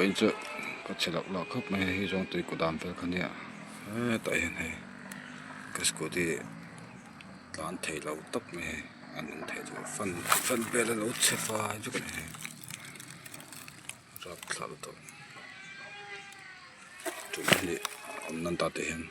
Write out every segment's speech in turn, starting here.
Vawiin chu ka chhe loh lah khawp mai hei zawng tui kut dan vel kha nia hetah hian hei ka scooty tlan thei lo tawp mai hei a nung thei chu fan fan vel a lo chhe fai vek a ni hei rapthlak lutuk tum hi awm nan ta teh hian.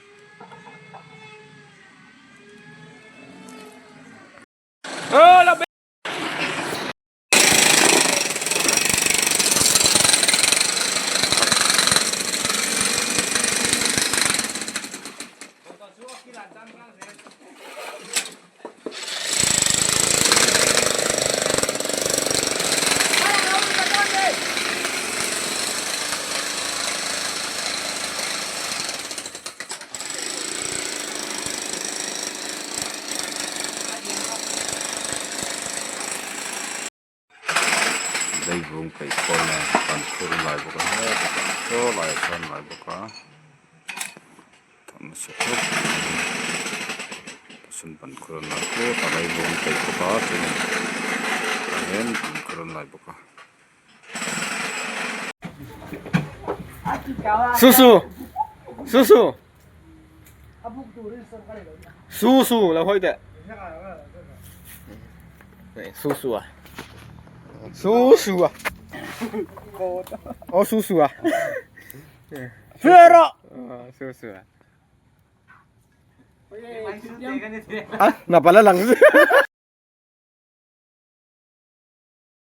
Leivung peih khawn a ban khur lai bawk a hetah saw laiah sawn lai bawk a thawm nasa khawp mai sawn ban khur an lai tep a leivung peih bawk a chuanin tah hian ban khur an lai bawk a. Susu susu susu lo hawi teh susu a susu a aw susu a susu a a na pala lang.